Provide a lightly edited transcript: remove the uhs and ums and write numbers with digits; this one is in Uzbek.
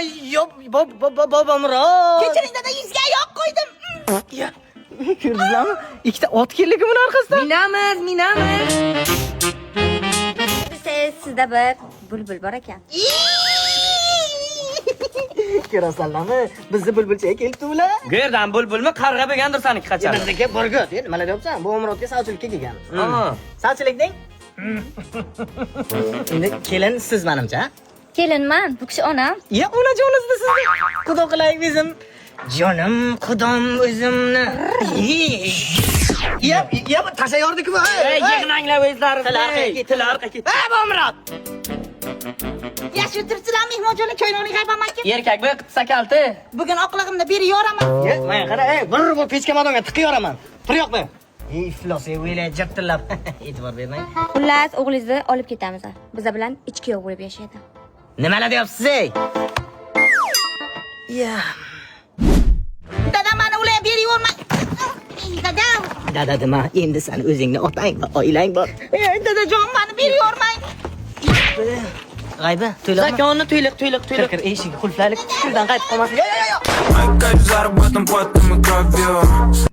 Yo, Bobomurod. Kechiring, dada, yuzga oyoq qo'ydim. Ya, ko'rdingizlarmi? Ikkita ot keldi buni orqasidan. Minamiz, minamiz. Bilsangiz, sizda bir bulbul bor ekan. Ko'rasanlarmi? Bizni bulbulchaga kelibdi ular. Go'rdan bulbulmi, qarg'a bo'lgandir saniki qachon. Bizniki burgut. Nimalar deyapsan? Bobmurodga sovchilikka kelgan. Ha. Sovchilik deng. Endi kelin siz menimcha. Kelinman, bu kishi onam. Ya, onajoningizni sizni. Xudo qilaylik bizim. Jonim, xudom o'zimni. Ya, ya, tashayordi-ku. Ey, yig'nanglar o'zlaringizni. Til orqaga ket. Til orqaga ket. Ha, Bobomurod. Yaxshi o'tiribsizlar, mehmonjonlar, choynoning g'aybamanki. Erkak bu sakalti. Bugun oqlig'imni beri yoraman. Ya, mana qara, ey, bir bu pechka madonga tiqib yoraman. Tur yoqmi? Ey, iflos, ey, o'ylay jirtillab. E'tibor bermang. Xullas, o'g'lingizni olib ketamiz. Biza bilan ichki kuyov bo'lib yashaydi. Nimalar deyapsiz, ey? Ya. Dada, mani ular beri yormang. Dada, Dada nima, endi san o'zingni otang va oilang bor. Ey, dadajon, mani beri yormang. G'aybi, to'ylabmi? Zakonni to'yliq, to'yliq, Kir, to'yliq. kir, eshik qulflaylik, fikridan qaytib qolmasin. Yo, yo, yo. Кайф заработан потом и кровью.